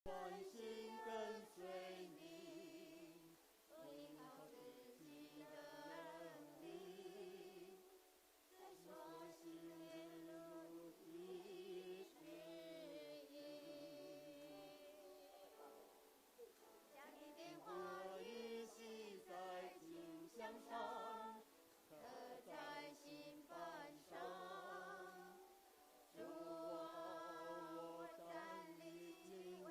專心跟隨你，不依靠自己的能力，在所行的路的指引。將你的話話語語寫在經像上，刻在心版上。主啊，我站立敬畏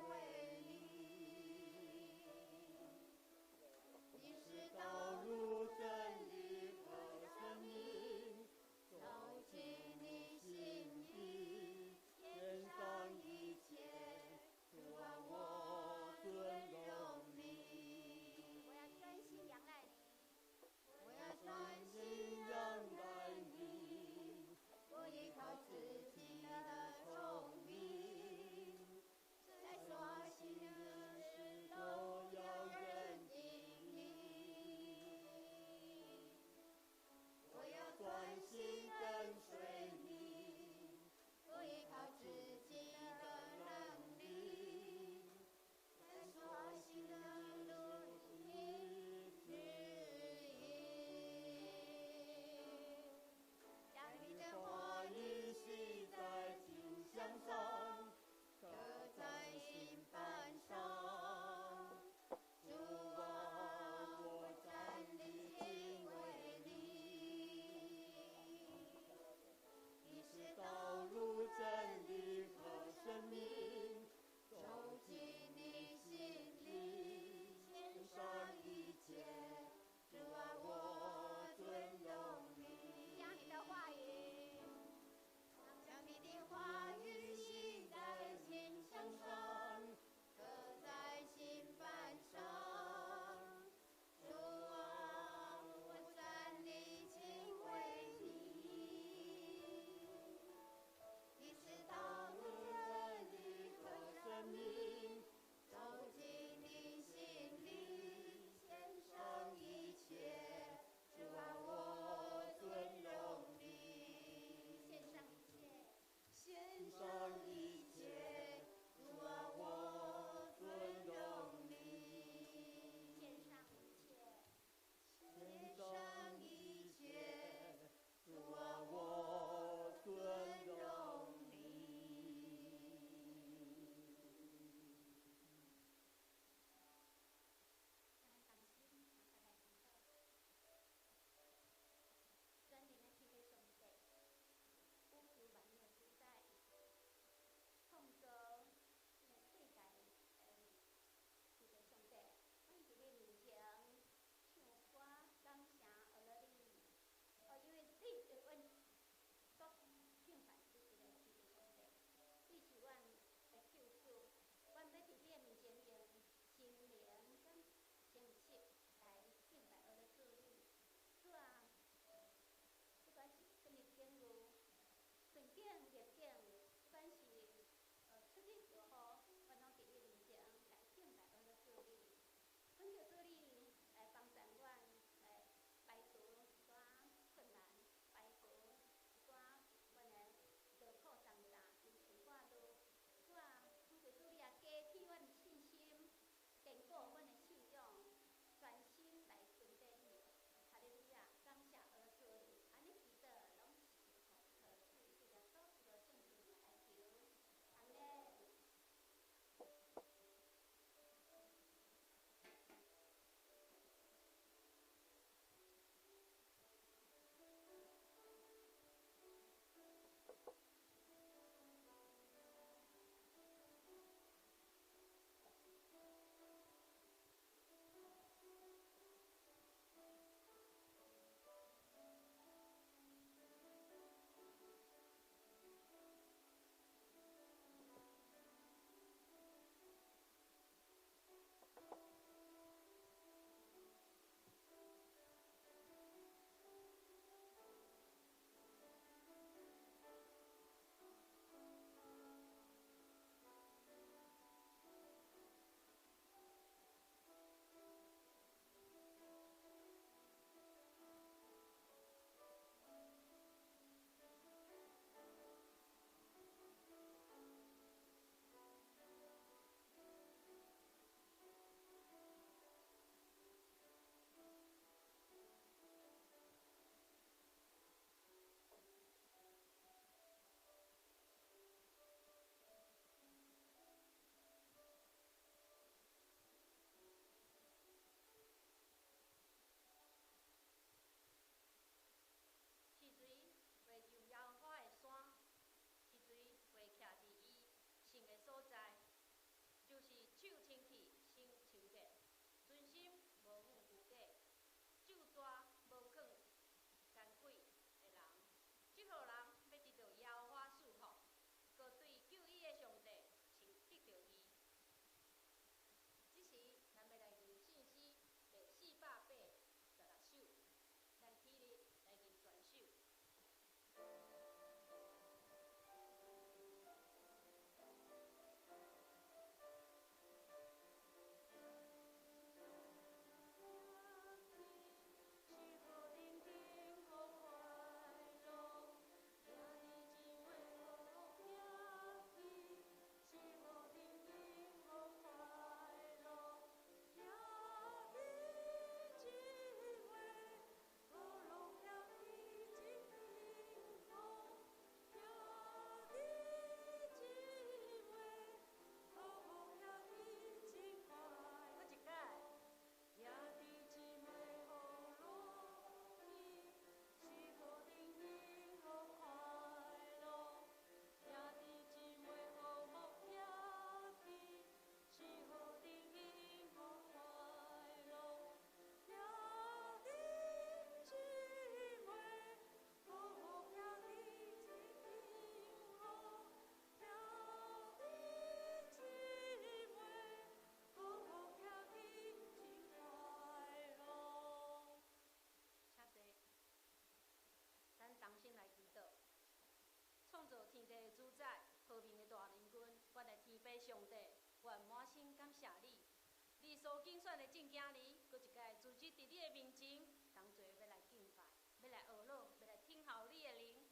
所揀選的眾囝兒，閣一擺聚集佇你的面前，同齊欲來敬拜，欲來學樂，欲來聽候你的靈，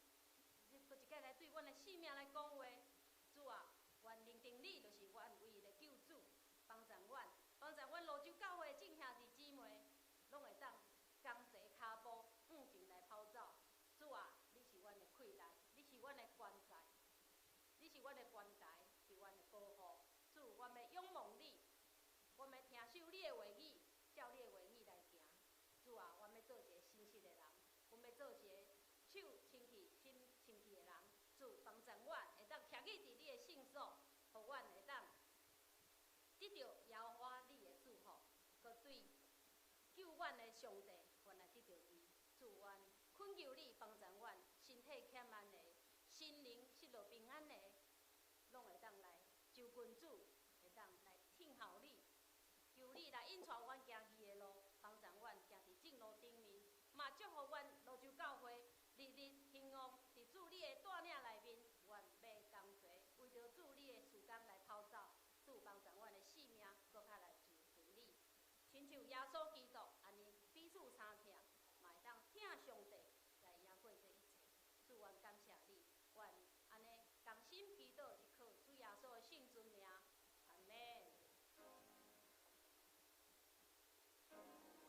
閣一擺來對阮的性命來講話。主啊，阮認定你就是阮唯一的救主，幫助阮，幫助阮蘆洲教會的眾兄弟姊妹，攏會當仝齊跤步向前來跑走。主啊，你是阮的氣力，你是阮的關在，你是阮的關台，是阮的保護。主，阮欲仰望你，阮欲聽守你的話語，照你的話語來行。主啊，阮欲做一个誠實的人，阮欲做一个手清氣、心清氣的人。主幫助阮會當徛起佇你的聖所，予阮會當得著耶和華你的祝福，閣對救阮的上帝，阮來得著伊。主，阮懇求你幫助阮，身體欠安的，心靈失落平安的，攏會當來就近主，會當來聽候你，求你來引帶阮行義的路，幫助阮行佇正路頂面，嘛祝福阮蘆洲教會日日興旺，佇主你的帶領內面，阮欲仝齊為著主你的事工來跑走，主幫助阮的性命，閣較來就近你，親像耶穌基督按呢彼此相疼，嘛會當疼上帝來贏過這一切。主，阮感謝你，阮按呢同心祈禱，是靠主耶穌的聖尊名，阿們。主聽阮祈禱，主聽阮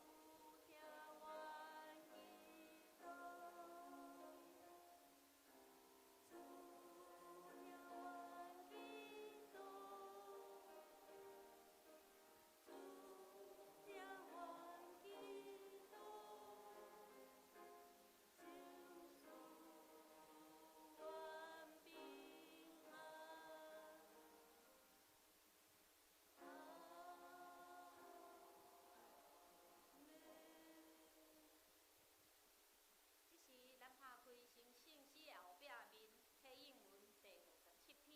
祈禱，主聽阮祈禱，就賜阮平安。阿們。這時，咱拍開成聖詩的後壁面，啟應文第57篇，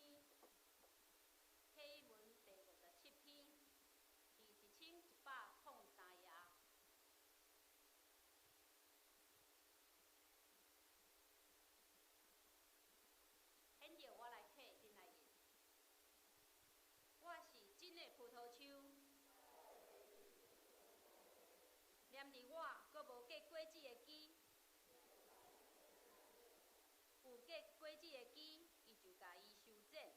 啟應文第57篇，佇1103頁。現著我來啟，恁來認。我是真的葡萄樹，黏佇我，閣無結果子的枝，有結果子的枝，伊就共伊修剪。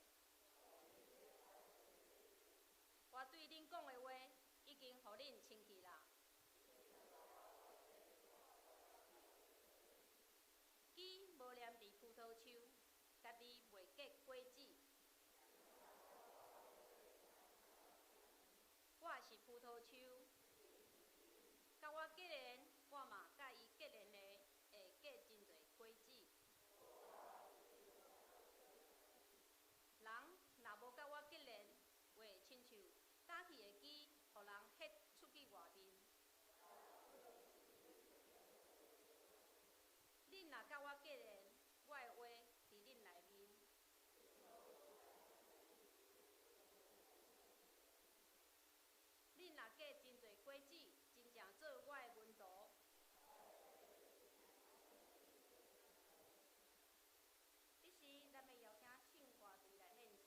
我對恁講的話，已經予恁清氣啦。枝無黏佇葡萄樹，家己袂結果子。我是葡萄樹，佮我結連，我嘛佮伊結連的，會結真濟果子。人若無佮我結連，會親像焦去的枝，予人彼出去外面。恁若佮我結連，我的話佇恁內面。恁若結真濟果子，真正做我的門徒。這時，咱欲邀請唱歌隊來獻詩。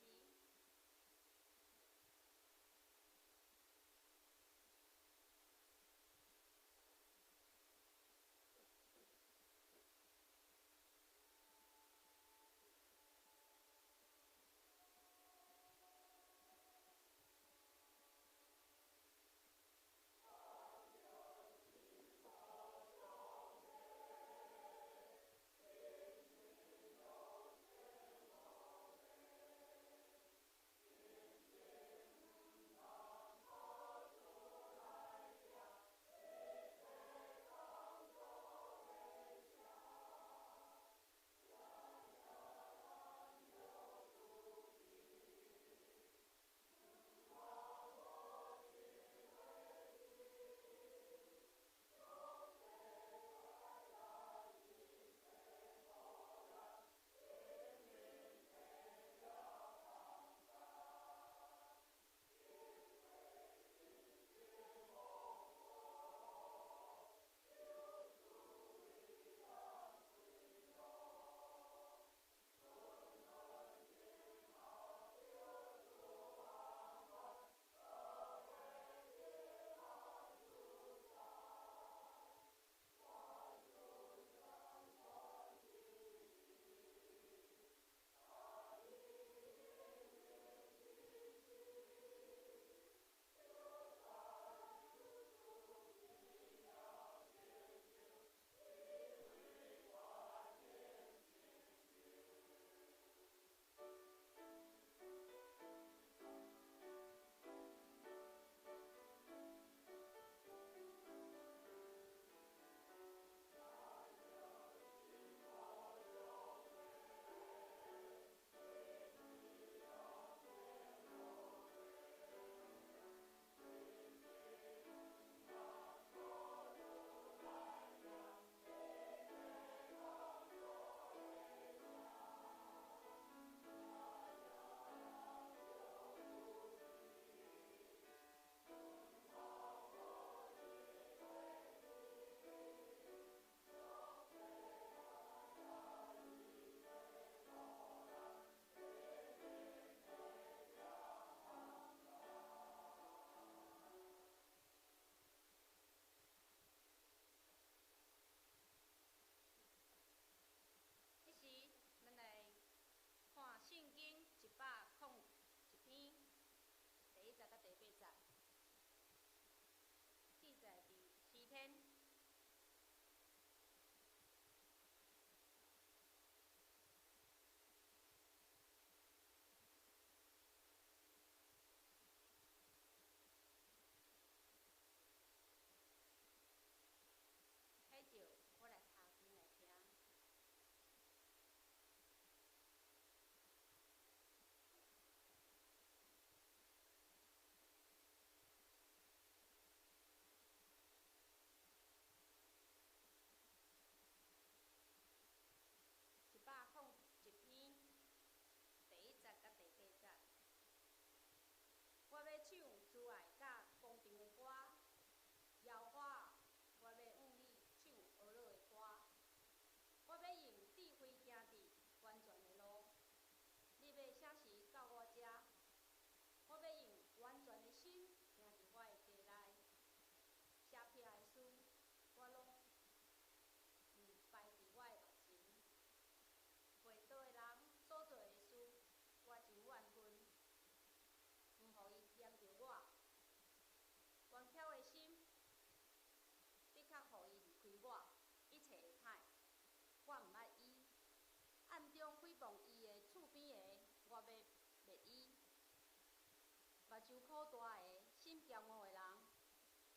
目睭苦大个、心骄傲的人，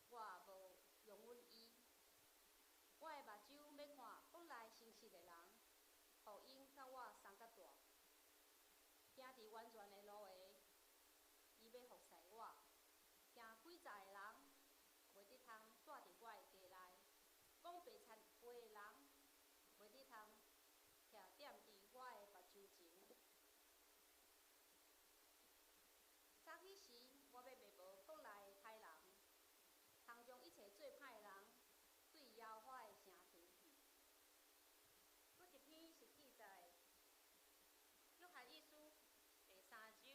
我也無容忍伊。我的目睭欲看國內誠實的人，予𪜶佮我相佮蹛。行佇完全的路的，伊欲服侍我；行詭詐的人，袂得通蹛佇我的家內；講白賊話的人，袂得通徛踮佇我的目睭前。早起時，我欲滅無國內的歹人，通將一切做歹的人對耶和華的城除去。閣一篇是記載約翰一書第三章，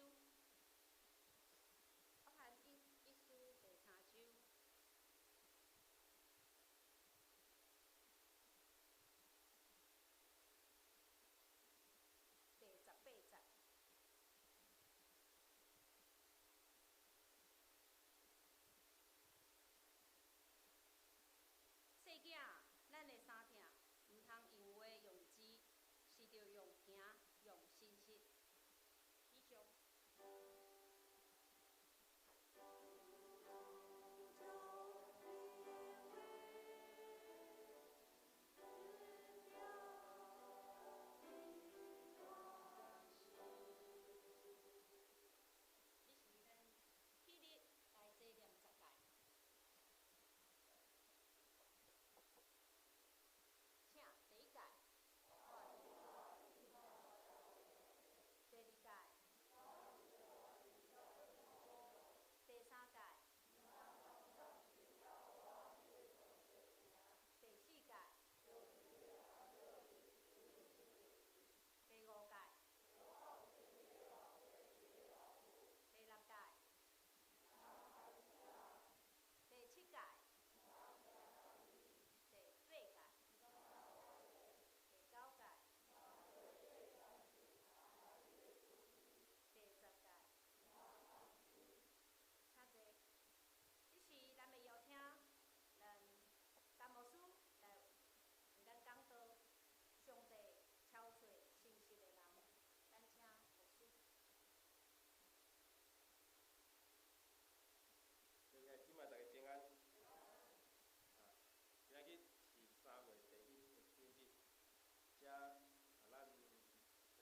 約翰一書第三章。第18節。細囝，咱的衫疼，毋通用話用字，是著用行用信實。以上。這是咱彼日來這念十誡。請第一誡，第二誡，第三誡，第四誡，第五誡，第六誡，第七誡，第八誡，第九誡，第十誡。請坐。這時，咱欲邀請咱陳牧師來為咱講道。上帝超找誠實的人，咱請牧師。兄弟姊妹，大家平安。啊，今仔日是3月第1的主日，遮啊，咱開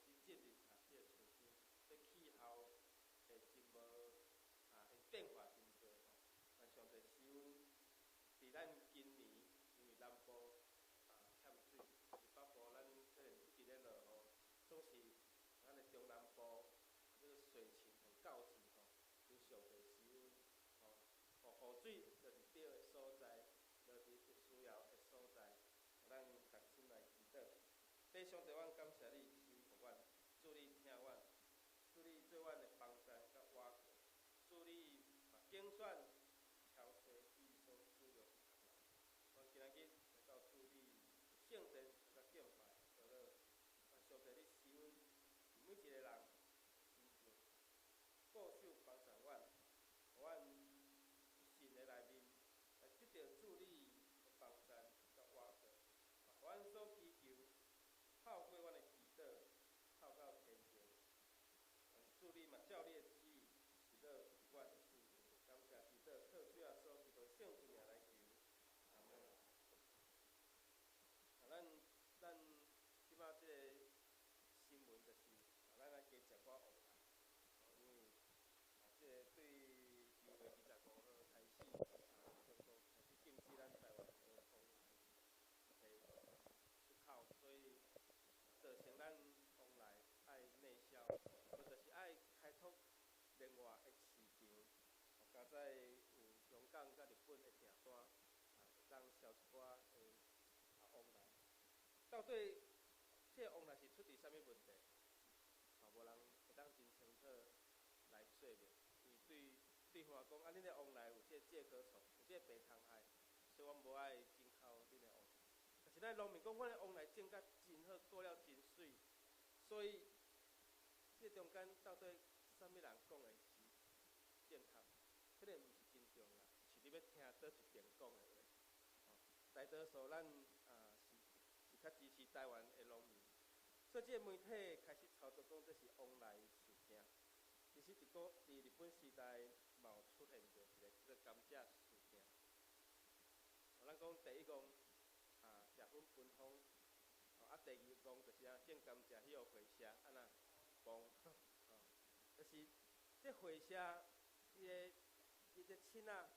始進入啊這個春天，這氣候會真無啊，會變化真濟吼。但上帝賜阮佇咱今年，因為南部啊欠水，但是北部咱雖然一直咧落雨，總是咱的中南部這個水情很告急吼，求上帝賜阮吼，雨水落佇對的所在，落佇有需要的所在，咱同心來祈禱。父上帝，阮感謝你賜福阮，主你疼阮，主你做阮的幫贊佮倚靠，主你嘛揀選挑找伊所使用的人。阮今仔日來到主你聖殿來敬拜禱告，願上帝你賜阮每一個人身上保守幫助阮，予阮信的內面來得著主你的幫贊佮倚靠，嘛予阮所祈求，透過阮的祈禱，透到天上。願主你嘛照你的旨意，實落佇阮的生命。感謝祈禱，靠主耶穌基督聖名來求，阿門。啊，咱這擺這個新聞就是，啊，咱愛加食寡旺來，哦，因為啊，這個對2月25號開始，啊，中國開始禁止咱台灣的旺來的出口，所以造成咱旺來愛內銷，無就是愛開拓另外的市場。哦，佳哉有香港佮日本的訂單，啊，會當銷一寡的啊旺來。到底這個旺來是出佇啥物問題？嘛無人會當真清楚來說明，因為對對方講，啊，恁的旺來有這個介殼蟲，有這個病蟲害，所以阮無愛進口恁的旺來。但是咱農民講，阮的旺來種甲真好，顧了真媠，所以這中間到底啥物人講的是正確？可能毋是真重要，是你欲聽佗一邊講的話。哦，大多數咱啊是較支持台灣的農民，所以這個媒體開始操作講這是旺來事件。其實佇日本時代，當講第一戇啊，食粉分風，啊，第二戇就是啊，種甘蔗彼予火車按怎磅，就是這火車伊的伊這秤仔，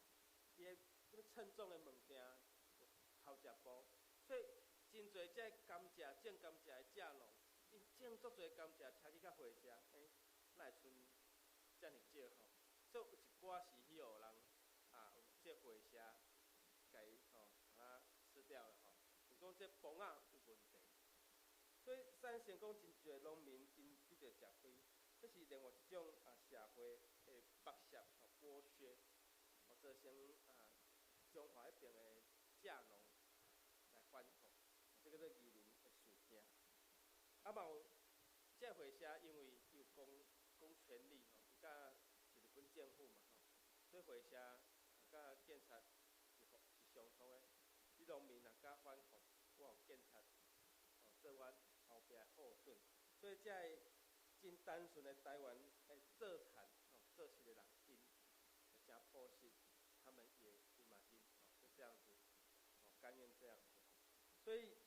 伊的這稱重的物件偷食步，所以真濟這甘蔗種甘蔗的蔗農，𪜶種足濟甘蔗，車去共火車，哪會賰遮爾少吼？所以有一寡是彼予人啊，有這火車共伊吼，共吃掉了吼。就講這磅仔有問題，所以產生講真濟農民𪜶得著食虧，這是另外一種啊社會的剝削吼剝削，造成啊彰化彼爿的蔗農來反抗，這叫做魚鱗的事件。啊嘛有這火車因為伊有公公權力吼，伊佮是日本政府嘛吼，所以火車佮警察是是相通的。你農民若敢反抗，我予警察哦做阮後壁後盾，所以這个真單純的台灣的做田吼做事的人，𪜶誠樸實，他們也伊嘛𪜶吼就這樣子，哦甘願這樣子，所以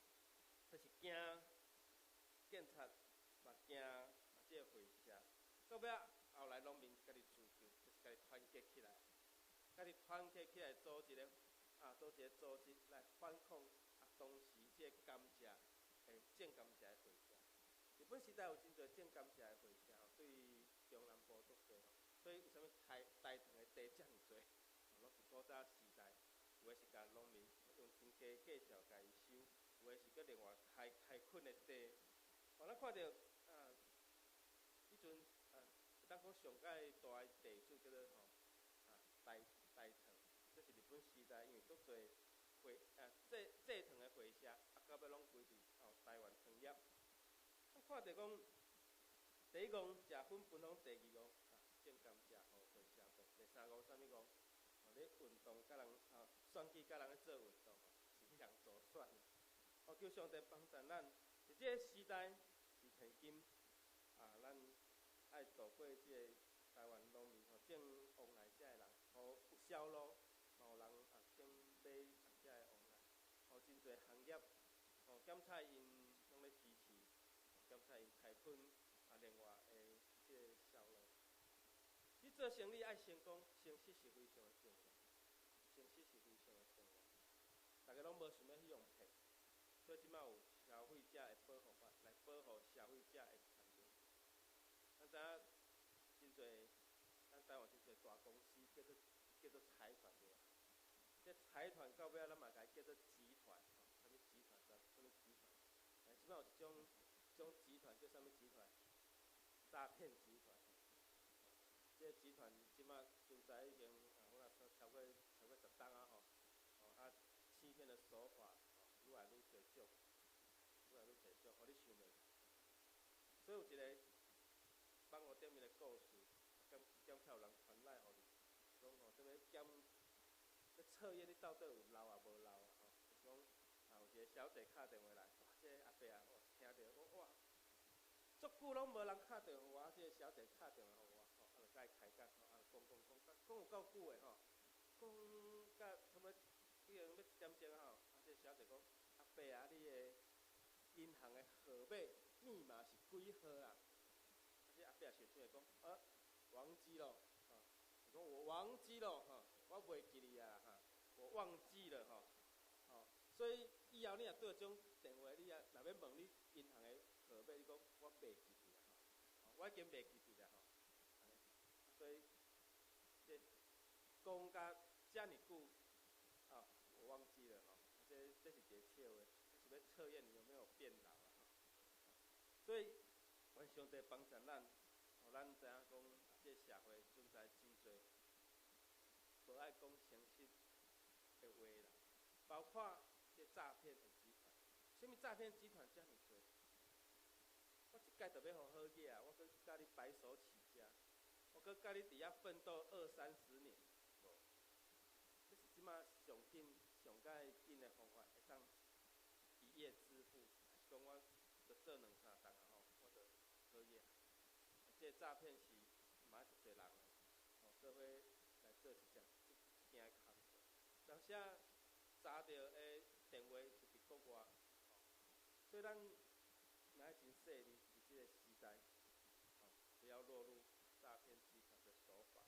就是驚警察，嘛驚啊這個火車，到尾仔後來農民家己自救，就是家己團結起來，家己團結起來組一個啊組一個組織來反抗啊當時這個甘蔗的種甘蔗的火車。日本時代有真濟種甘蔗的火車吼，對中南部足濟吼，所以為啥物台台糖的地遮爾濟？攏是古早時代，有的是共農民用真低價錢共伊收，有的是閣另外開開墾的地。哦，咱看著啊，彼陣啊，會當講上蓋大的地主叫做吼啊台台糖，這是日本時代，因為足濟火啊製製糖的火車，啊到尾攏歸佇哦台灣糖業。咱看著講，第一戇食粉分風，第二戇啊種甘蔗予火車磅，第三戇啥物戇？哦咧運動佮人啊選舉佮人咧做運動吼，是彼人助選。哦，求上帝幫助咱，佇這個時代是現今啊，咱愛渡過這個台灣農民吼種旺來遮的人，予有銷路，嘛有人啊肯買啊遮的旺來，予真濟行業吼檢查𪜶攏咧支持，檢查𪜶開墾啊另外的這個銷路。你做生意愛成功，誠實是非常的重要，誠實是非常的重要。逐家攏無想欲去予騙，所以這擺有消費者的保護法來保護消費者的權利。咱知影真濟，咱台灣真濟大公司叫做叫做財團對無？這財團到尾仔咱嘛共伊叫做集團，吼，啥物集團？啥啥物集團？哎，這擺有一種一種集團叫啥物集團？詐騙集團。這個集團這擺存在已經啊，我若說超過超過10冬啊吼，哦啊，欺騙的手法哦，愈來愈濟種，愈來愈濟種，予你想袂到。所以有一個網路頂面的故事，檢檢測有人傳來予你，講吼，這欲檢欲測驗你到底有老抑無老啊吼，就是講啊，有一個小姐敲電話來，哇，這個阿伯啊，哇，聽著講哇，足久攏無人敲電話予我，這個小姐敲電話予我，吼，啊，就共伊開講，吼，啊，講講講，講有夠久的吼，講甲差不多已經欲一點鐘啊吼，啊，這個小姐講，阿伯啊，你的銀行的號碼密碼是幾號啊？啊，這阿伯想想會講，啊，忘記咯，吼，伊講我忘記咯，吼，我袂記得啊，哈，我忘記了，吼，吼，所以以後你若拄著這種電話，你若欲問你銀行的號碼，你講我袂記得啊，吼，我已經袂記得啦，吼，按呢，所以這講甲遮爾久，啊，我忘記了，吼，這這是一個笑話，這是欲測驗你有沒有變老啊，吼，所以願上帝幫助咱，予咱知影講，這個社會存在真濟無愛講誠實的話啦，包括這詐騙的集團，啥物詐騙集團遮爾濟？我一擺就欲予好額啊，我閣佮你白手起家，我閣佮你佇遐奮鬥二三十年，無，這是這馬上緊上蓋緊的方法，會當一夜致富，還是講我就做兩三冬啊吼，我就好額。這個詐騙是嘛足濟人的，吼，做伙來做一隻這件工課。當時查著的電話是佇國外，所以咱若愛真細膩佇這个時代，不要落入詐騙集團的手法。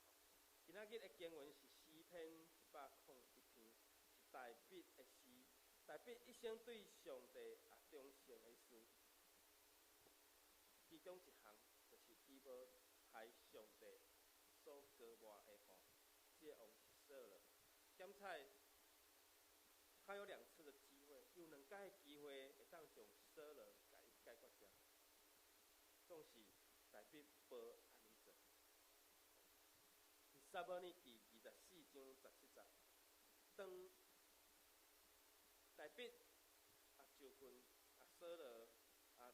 今仔日的經文是詩篇101篇，是大衛的詩。大衛一生對上帝忠誠的事，其中一項就是伊無刣上帝所膏抹的王，這個王是掃羅。檢採他有兩次的機會，有兩擺的機會會當將掃羅共伊解決掉，總是大衛無按呢做。撒母耳記24章17節，當大衛就近掃羅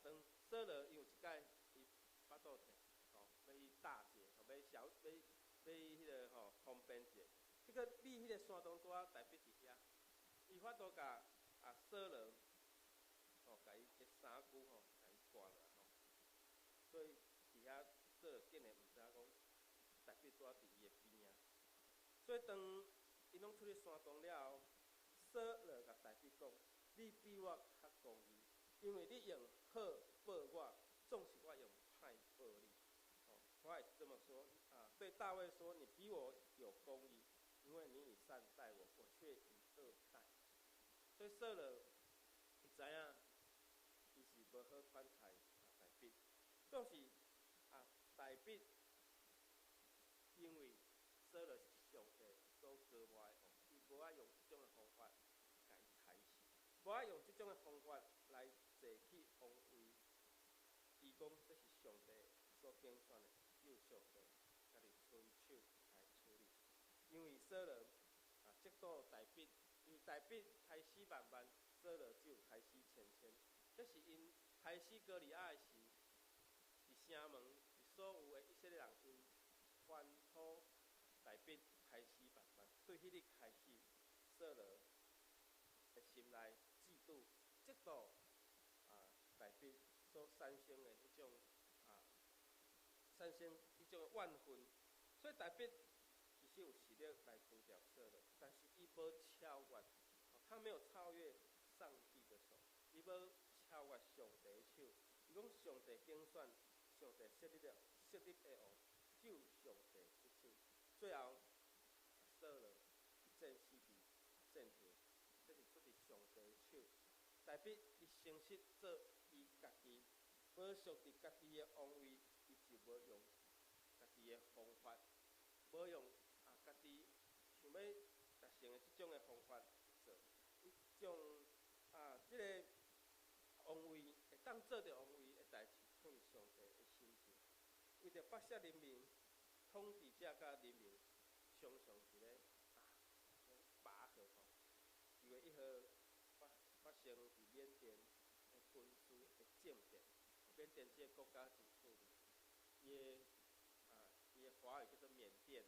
當掃羅伊有一擺伊腹肚疼，欲去大解，欲小欲欲彼个方便一下。這个佇彼个山洞拄仔大衛佇遐，伊法度共掃羅共伊的衫褲共伊割落來。所以佇遐掃羅竟然毋知影講大衛拄仔佇伊的邊仔。所以當𪜶攏出去山洞了後，掃羅共大衛講：你比我較公義，因為你用好報我，總是我用歹報你。我會這麼說啊，對大衛說：你比我有公義，因為你以善待我，我卻以惡待你。所以掃羅伊知影，伊是無好款待大衛，總是大衛因為掃羅是上帝所膏抹的王，伊無愛用這種的方法共伊刣死，無愛用這種的方法來坐去王位。伊講這是上帝所揀選的，只有上帝家己親手來處理。因為掃羅嫉妒大衛，因為大衛刣死萬萬，掃羅只有刣死千千。這是𪜶刣死歌利亞的時，佇城門，佇所有的以色列人𪜶歡呼大衛刣死萬萬。對彼日開始，掃羅的心內嫉妒、嫉妒大衛所產生的彼種產生彼種怨恨，所以大衛其實有實力來除掉掃羅，但是伊無超越，他沒有超越上帝的手，伊無超越上帝的手。伊講上帝揀選，上帝設立的王，只有上帝出手。最後，掃羅戰死佇戰場，這是出佇上帝的手。大衛伊誠實做伊家己，保守佇家己的王位，伊就無用家己的方法，無用家己想欲達成的這種的方法去做。伊將這个王位會當做著王位的代誌，放佇上帝的心上。為著北舍人民，統治者佮人民常常佇咧拔河。2月1號發生佇緬甸的軍事的政變。緬甸這个國家真趣味，伊的華語叫做緬甸，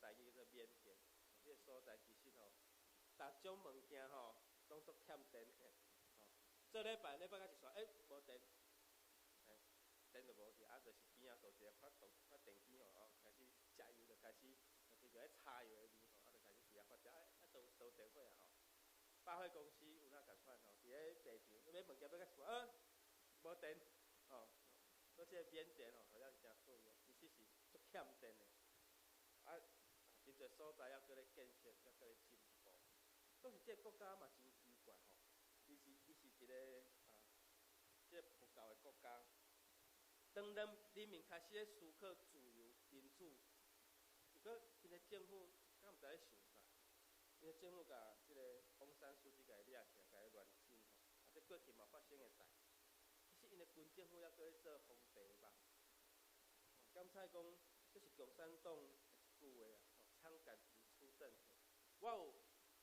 台語叫做緬甸。這个所在其實逐種物件攏足欠電的。這禮拜禮拜到一煞，無電，電就無去，就是邊仔做一个發電機開始食油就開始，就聞著彼柴油的味，就開始佇遐發電，都電火啊。百貨公司有哪仝款，佇咧賣場買物件買到一半，無電，所以這个緬甸好像誠趣味，其實是足欠電的，真濟所在猶閣咧建設，猶閣咧進步。總是這个國家嘛真奇怪，伊是一个這个佛教的國家。當人民開始咧思考自由民主，毋過𪜶的政府敢毋知咧想啥？𪜶的政府共這个翁山蘇姬共伊掠起來，共伊軟禁，這過去嘛發生的代誌。其實𪜶的軍政府猶閣咧做皇帝夢。檢採講，這是共產黨的一句話啊，槍桿子出政權。我有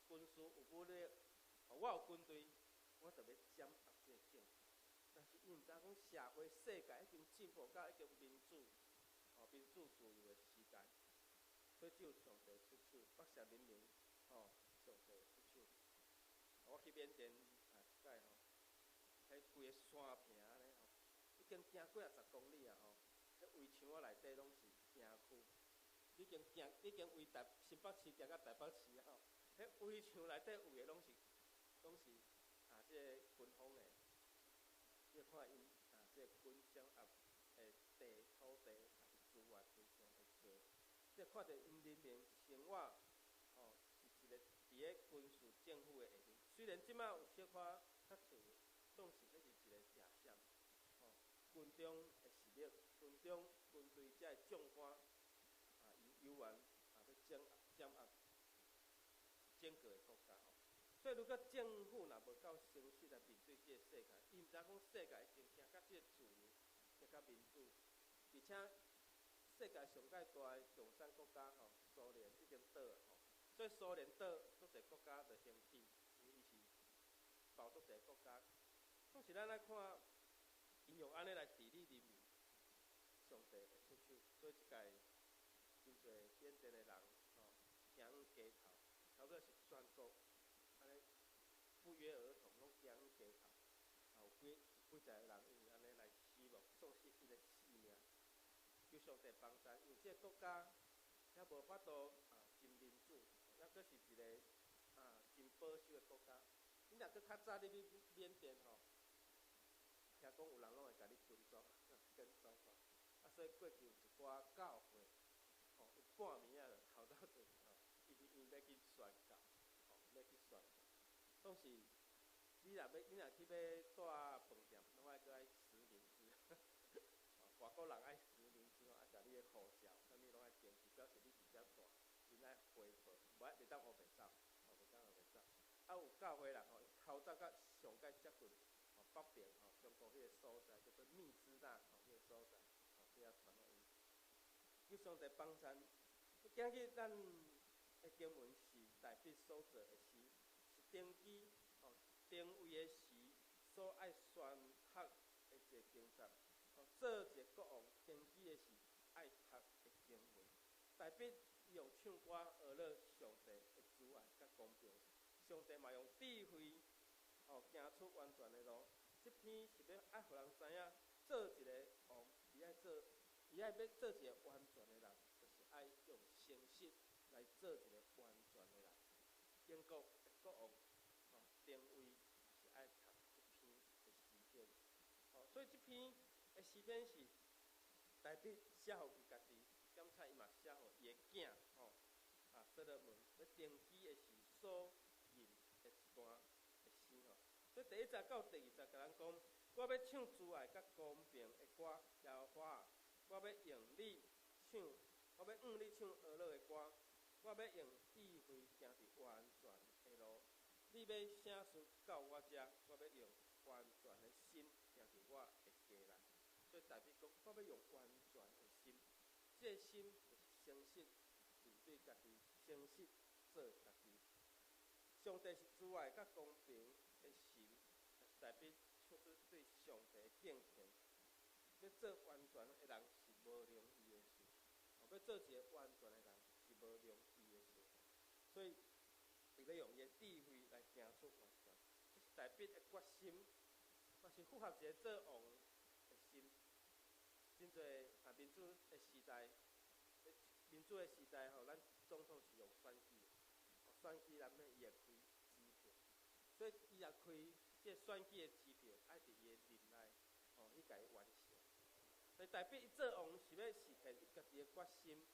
軍事有武力，我有軍隊，我就欲掌握這个政權。但是𪜶毋知影講社會世界已經進步到已經民主，民主自由的時代，所以只有上帝出手，北舍人民，上帝出手。我去緬甸一擺，彼規個山坪按呢，已經行幾仔十公里啊，彼圍牆仔內底攏是營區，已經行，已經為台新北市行到台北市啊。彼圍牆內底有的攏是啊，這个軍方的，你看𪜶啊，這个軍掌握的地土地，抑是資源非常的濟。你看著𪜶人民生活，吼，是一个佇咧軍事政府的下面。雖然這擺有小可較自由，總是這是一個假象。吼，軍中的實力，軍中軍隊遮的將官，啊，𪜶猶原啊，欲掌握整個的國家吼。所以，如果政府若無夠誠實來面對這个世界，伊毋知影講世界已經行甲這个自由，行甲民主，而且世界上蓋大的共產國家吼，蘇聯已經倒啊吼。所以蘇聯倒，足濟國家就興起，因為伊是包足濟國家。總是咱來看，𪜶用按呢來治理人民，上帝會出手。所以這屆真濟緬甸的人吼，行去街頭，差不多是全國按呢不約而同攏行去街頭，啊有幾幾十個人因為按呢來死亡，喪失伊的性命。求上帝幫助，因為這个國家猶無法度啊真民主，猶閣是一個啊真保守的國家。你若閣較早入去緬甸吼，聽講有人攏會共你跟蹤，跟蹤吼。啊，所以過去有一寡教會，吼，有半暝仔就逃走出去吼，伊欲去宣教，吼，欲去宣教。總是你若去欲蹛飯店，攏愛閣愛實名制。外國人愛實名制吼，愛共你的護照，啥物攏愛登記，表示你佇遮蹛，𪜶愛回報，無愛袂當烏白走，吼，袂當烏白走。啊，有教會人吼，逃走到上蓋接近吼北邊吼，中國彼个所在叫做密支那吼，彼个所在，吼去遐傳福音。求上帝幫贊。今日咱的經文是大衛所做的詩，是登基吼登位的時所愛宣讀的一個經節。吼，做一個國王登基的時愛讀的經文。大衛伊用唱歌學了上帝的慈愛佮公平，上帝嘛用智慧吼行出完全的路。這篇是欲愛予人知影，做一個王，伊愛欲做一個完全的人，就是愛用誠實來做一個完全的人。英國的國王吼登位是愛讀這篇的詩篇，吼，所以這篇的詩篇是大衛寫予伊家己，檢查伊嘛寫予伊的囝吼，啊，所羅門咧登基的時所吟的一段的詩吼。所以第一節到第二節，共咱講，我欲唱慈愛佮公平的歌，耶和華，我欲用你唱，我欲向你唱哀樂的歌，我欲用智慧行佇完全的路。你欲啥事到我遮，我欲用完全的心行佇我的家內。所以大衛講，我欲用完全的心，這个心就是誠實面對家己，誠實做家己。上帝是慈愛佮公平的神，是大衛唱出對上帝的敬虔。欲做完全的人是無容易的事，欲做一個完全的人是無容易的事。所以，伊欲用伊的智慧來行出完全，這是大衛的決心，嘛是符合一個做王的心。真濟啊，民主的時代，民主的時代吼，咱總統是用選舉的，選舉難免伊會開支票，所以伊若開這個選舉的支票，愛佇伊的任內吼去共伊完成。所以大衛伊做王是欲實現伊家己的決心，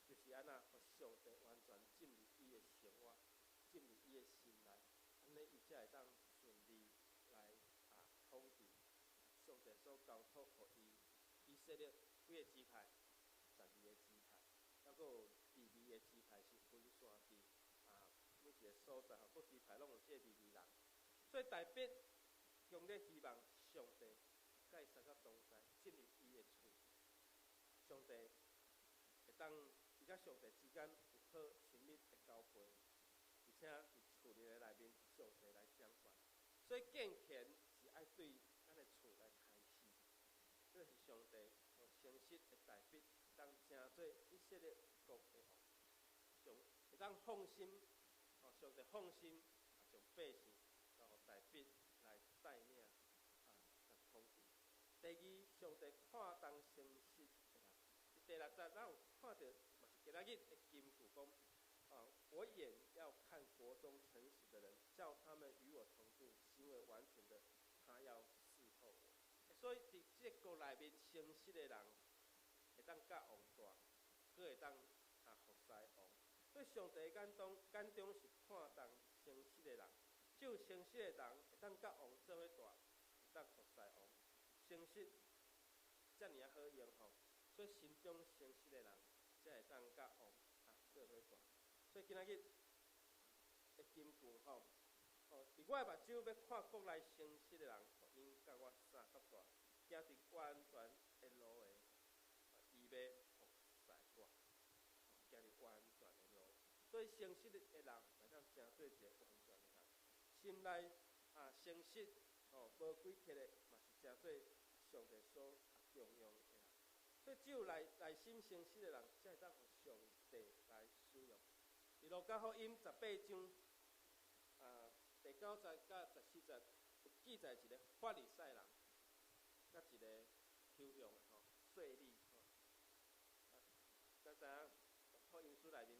就是按怎，予上帝完全進入伊的生活，進入伊的心內，按呢伊才會當順利來啊統治上帝所交託予伊以色列幾个支派？12个支派，猶閣有利未的支派是分散佇啊每一个所在吼，各支派攏有這个利未人。所以大衛強烈希望上帝佮伊相佮同在，進入伊的厝。上帝會當伊佮上帝之間有好親密的交陪，而且佇厝裡的內面，上帝來掌權。所以敬虔是愛對咱的厝來開始。這是上帝用誠實的大衛，當成做以色列國的王，上會當放心，哦，上帝放心啊，將百姓交予大衛來帶領啊，來統治。第二，上帝看重誠實的人。第六節，咱有看著，嘛是今仔日的金句講，啊，我眼要看國行為完全的，他要侍候我。所以佇這个國內面誠實的人，會當佮王蹛，閣會當服侍王。所以上帝眼中是看重誠實的人，只有誠實的人會當佮王做伙蹛，會當服侍王。誠實遮爾仔好用吼，所以心中誠實的人，才會當佮王做伙蹛。所以今仔日的金句吼，佇我的目睭欲看國內誠實的人，予𪜶佮我相佮蹛，行佇完全的路的，伊欲服侍我，行佇完全的路。所以誠實的人，會當成做一个完全的人。心內誠實吼，無詭譎的，嘛是成做上帝所重用的人。所以只有內心誠實的人，才會當予上帝來使用。佇路加福音18章第9節佮14節，有記載一个法利賽人，佮一个抽象的吼稅吏吼。咱知影福音書內面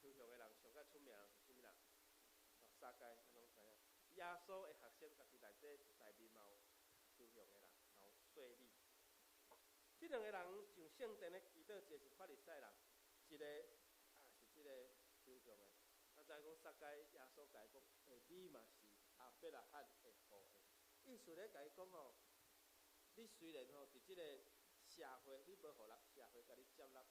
抽象的人上較出名是啥物人？撒該，咱攏知影。耶穌的學生家己內底內面嘛有抽象的人，嘛有稅吏。這兩个人上聖殿咧祈禱，一个是法利賽人，一个是這个抽象的。咱知影講撒該，耶穌共伊講：欸，你嘛是亞伯拉罕的後裔。意思咧共伊講吼，你雖然吼佇這个社會，你無予人社會共你接納，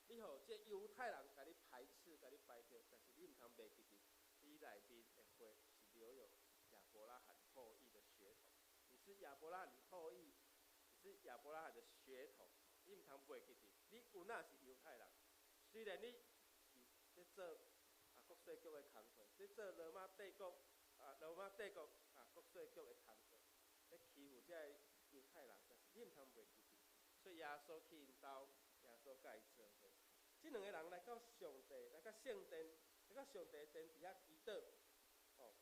你予這猶太人共你排斥、共你排斥，但是你毋通袂記得，你內面的血是留有亞伯拉罕後裔的血統，你是亞伯拉罕後裔，你是亞伯拉罕的血統，你毋通袂記得，你有哪是猶太人，雖然你是咧做國稅局的工課，咧做羅馬帝國國稅局的工課，咧欺負這个猶太人，但是你毋通袂記得。所以耶穌去𪜶兜，耶穌佮伊做伙。這兩个人來到上帝，來到聖殿，來到上帝殿佇遐祈禱。吼，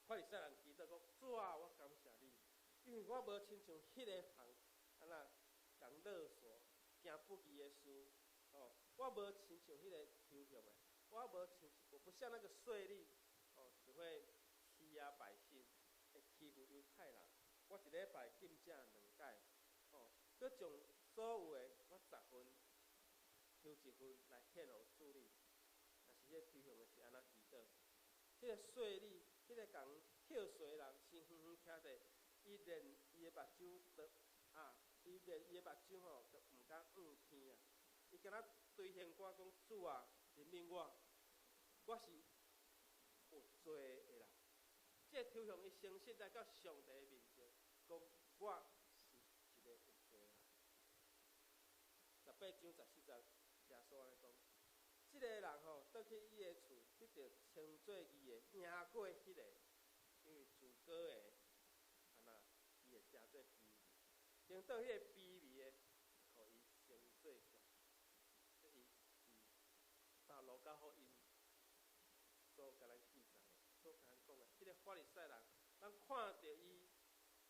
法利賽人祈禱講：主啊，我感謝你，因為我無親像彼个人，按怎共勒索、行不義的事。吼，我無親像彼个抽象的，我無親，我不像那個稅吏，只會欺壓百姓，會欺負猶太人。我一禮拜禁食兩擺，閣將所有的我十分抽一份來獻予主你。但是彼个抽象的是按怎祈禱？彼个稅吏，彼个共扣稅的人，先遠遠徛佇，伊連伊的目睭都伊連伊的目睭吼都毋敢向天啊！伊敢若對天歌講：主啊，憐憫我，我是有罪的人。這個抽象伊誠實來到上帝的面前，講我是一个有罪的人。18章14節，耶穌按呢講：這个人吼，倒去伊的厝，得著稱做義的，贏過彼个，因為自高的，按怎伊會成做卑微，顛倒彼个卑微的，予伊成做懸。這是佇路加福音所共咱記載的，所共咱講的。這个法利賽人，咱看著伊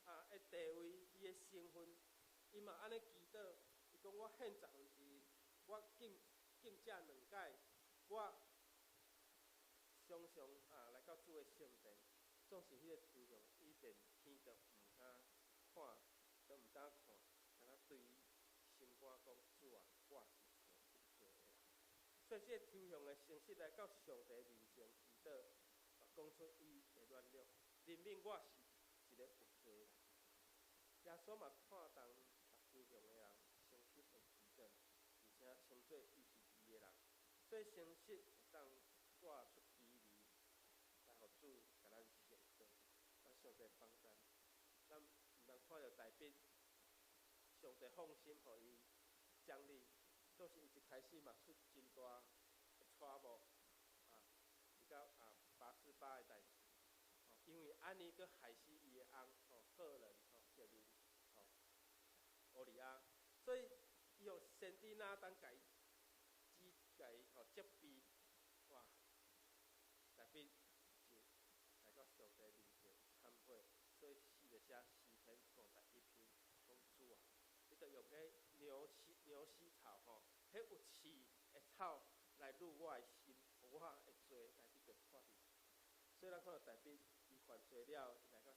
的地位，伊的身份，伊嘛按呢祈禱，伊講我獻1/10，我禁食兩擺，我常常來到主的聖殿，總是彼个抽象，伊連天都毋敢看，都毋敢看，敢若對心肝講主啊，我是一个有罪的人。所以，這個抽象的誠實來到上帝面前祈禱，講出伊的軟弱，憐憫我是一个有罪的人。耶穌嘛看重抽象的人誠實的祈禱，而且稱做伊是義的人，所以誠實會當帶出卑微，來予主共咱升高，咱上帝幫咱，咱毋通看著大衛，上帝放心予伊掌理，總是伊一開始嘛出真大的錯誤，比較拔示巴的代誌，因為按呢閣害死伊的翁吼，赫人赫人烏利亞，所以伊予先知拿單共伊指共伊責備，哇！大衛就來到上帝面前懺悔，所以寫著寫詩篇51篇，講主啊，你著用彼牛膝草吼，彼有刺的草來擄我的心，予我的罪來得著脫去。所以咱看著大衛伊犯罪了，伊來到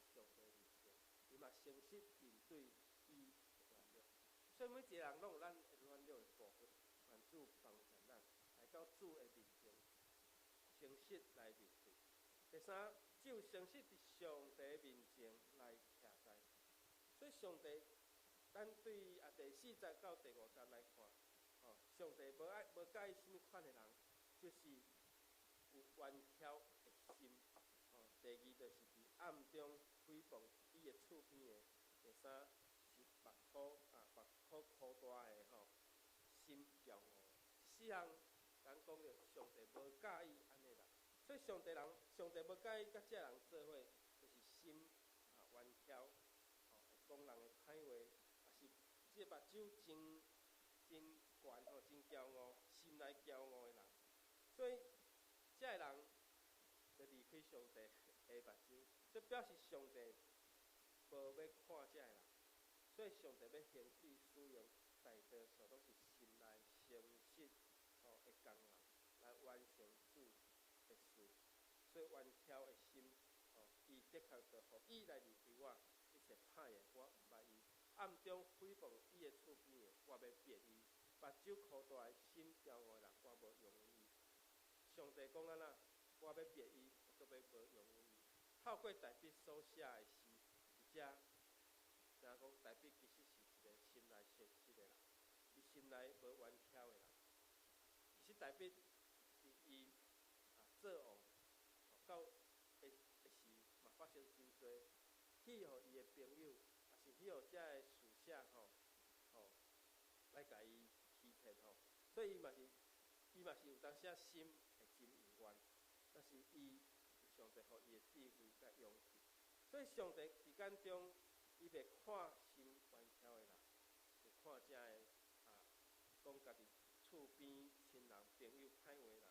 嘛誠實面對伊的軟弱。所以每一个人攏有咱的軟弱的部分，願主幫助咱來到主的面前，誠實來面對。第三，只有誠實佇上帝面前來徛在。所以上帝，咱對啊第四節到第五節來看，吼，上帝無愛無佮意啥物款的人，就是有彎曲的心。吼，第二就是佇暗中誹謗伊的厝邊的；第三是目箍啊目箍箍大的吼，心驕傲。四項咱講著上帝無佮意按呢人，所以上帝人上帝無佮意佮這人做伙，就是心啊彎曲，吼，會講人的歹話，抑是這个目睭真真懸吼，真驕傲，心內驕傲的人。所以這个人就離開上帝的目睭，這表示上帝無欲看這个人。所以上帝欲興起使用大多數攏是心內誠實吼的工人來完成主的事。所以彎曲的心吼，伊的確就予伊來離開我，一切歹的我毋捌伊，暗中誹謗伊的厝邊的，我欲滅伊。目睭箍大的心驕傲的人，我無容忍伊。上帝講按怎，我欲滅伊，我閣欲無容忍伊。透過大衛所寫的詩，佇遮知影講大衛其實是一個心內誠實的人，伊心內無彎曲的人。其實大衛佇伊啊做王到的的時，嘛發生真濟去予伊的朋友，抑是去予遮的屬下吼吼來共伊欺騙吼，所以伊嘛是伊嘛是有當時仔心會真猶原，但是伊上帝予伊的智慧佮勇氣，所以上帝佇眼中，伊袂看心彎曲的人，袂看遮的啊，講家己厝邊親人朋友歹話的人，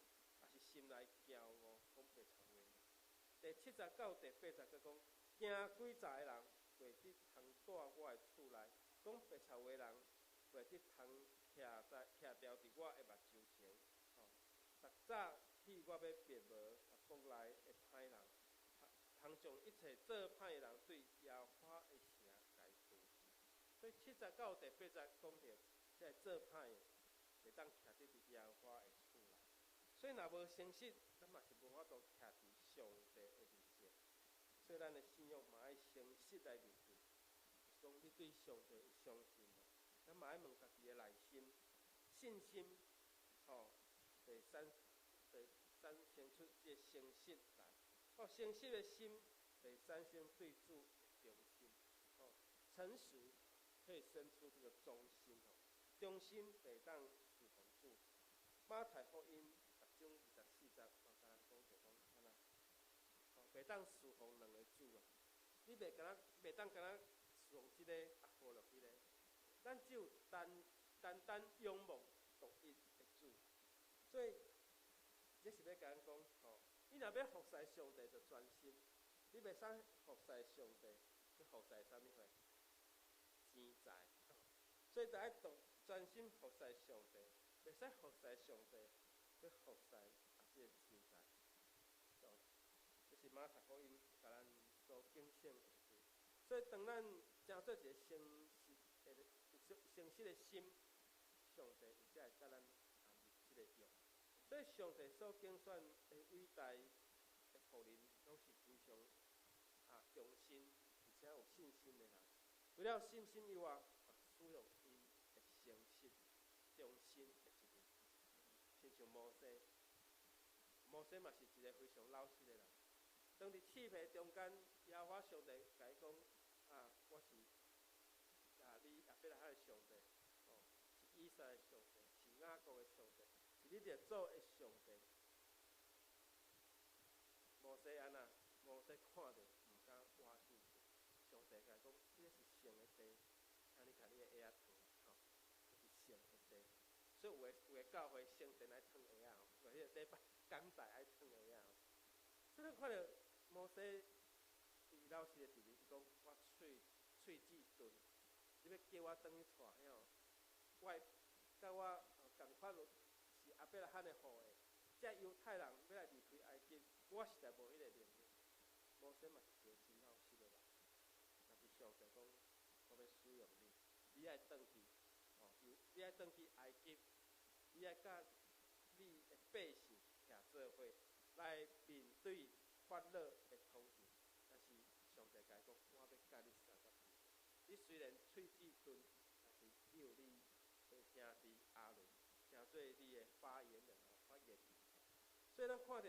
抑是心內驕傲講白賊話的人。第七節到第八節閣講，行詭詐的人袂得通蹛我的厝內，講白賊話的人袂得通徛在徛牢佇我的目睭前。吼，逐早起我欲滅無國內的歹人，通將一切做歹的人對耶和華的城共伊除去。所以七節到第八節講著，這个做歹的袂當徛佇佇耶和華的厝內。所以若無誠實，咱嘛是無法度徛佇上帝的面前。所以咱的信仰嘛愛誠實來面對，就是講你對上帝有相信無？咱嘛愛問家己的內心，信心，吼，會產會產生出這個誠實來。哦，誠實的心會產生對主的忠心。哦，誠實可以生出這個忠心。哦，忠心會當侍奉主。馬太福音六章二十四節，嘛共咱講著講按怎？哦，袂當侍奉兩个主啊！你袂敢若袂當敢若侍奉這个，啊忽略彼个。咱只有單單單仰望獨一的主。所以，這是欲共咱講吼，你若欲服侍上帝，就專心；你袂使服侍上帝，去服侍啥物貨？錢財。所以，著愛獨專心服侍上帝，袂使服侍上帝，去服侍啊這個錢財。哦，這是馬太福音共咱所警醒的事。所以，當咱成做一個誠實的、誠實的心，上帝伊才會共咱啊入這個約。所以，上帝所揀選的偉大的僕人，攏是非常啊忠心，而且有信心的人。除了信心以外，嘛使用𪜶的誠實、忠心的一面。親像摩西，摩西嘛是一個非常老實的人。當佇刺皮中間，耶和華上帝共伊講：啊，我是啊，你亞伯拉罕的上帝，哦，是以撒的上帝，是雅各的上帝，是你列祖的上帝。摩西按怎？摩西看著毋敢倚進去。上帝共伊講：這是聖的地，請你共你的鞋仔脫來，吼，這是聖的地。所以有的有的教會聖殿愛脫鞋仔吼，有彼個禮拜講台愛脫鞋仔吼。所以咱看著摩西伊老實的一面，伊講我喙喙齒鈍，你欲叫我轉去娶遐，我佮我仝款是亞伯拉罕的後裔，這猶太人欲來離開埃及，我實在無彼個能力。摩西嘛是一個真老實的人，但是上帝講，我欲使用你，你愛轉去，吼，你愛轉去埃及，你愛佮你的百姓徛做伙來面對法老的統治。但是上帝共伊講，我欲佮你相佮。你雖然喙齒鈍，但是你有你的兄弟亞倫，成做你的發言人，發言人。所以咱看著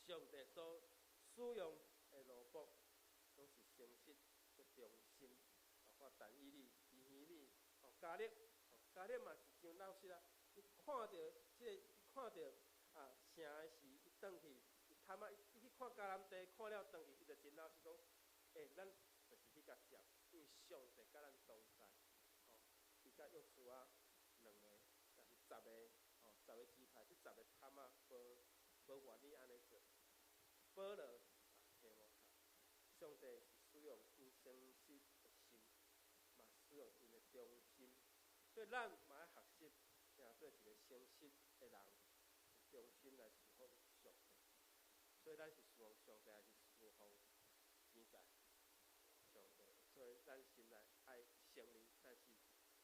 上帝所使用的奴僕，攏是誠實、足忠心，包括但以理、尼希米、吼迦勒，吼迦勒嘛是真老實啊。伊看著這个，伊看著啊城的時，伊轉去，伊探仔，伊去看迦南地，看了轉去，伊就真老實講，欸，咱就是去共接，因為上帝佮咱同在，吼，伊佮約書亞兩个，也是十个，吼，十个支派，這十个探仔無無願意按呢做。保羅啊，提摩太，上帝是使用𪜶誠實的心，嘛使用𪜶的忠心，所以咱嘛愛學習，成做一个誠實的人，忠心來侍奉上帝。所以咱是侍奉上帝，還是侍奉錢財？上帝。所以咱心內愛承認，但是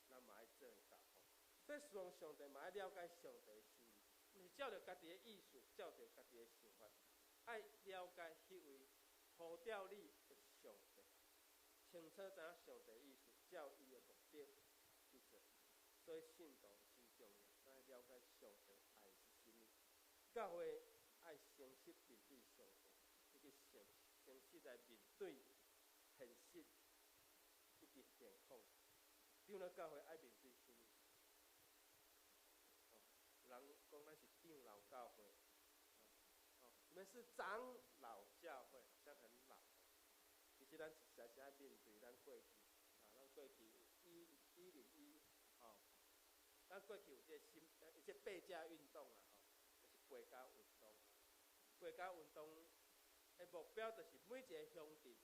咱嘛愛做答復。所以侍奉上帝嘛愛了解上帝的心意，毋是照著家己的意思，照著家己的想法，愛了解彼位呼召你的上帝，清楚知影上帝意思，照伊的目的去做。所以信徒真重要，咱愛了解上帝愛是啥物。教會愛誠實面對上帝，以及誠誠實來面對現實以及現況。長老教會愛面對啥物？哦，人講咱是長老教會，哦，你們是長老教會，好像很老。其實咱實在是愛面對咱過去，啊，咱過去101，吼，咱過去有這個新，這個背家運動啊，吼，就是背家運動。背家運動的目標就是每一個鄉鎮，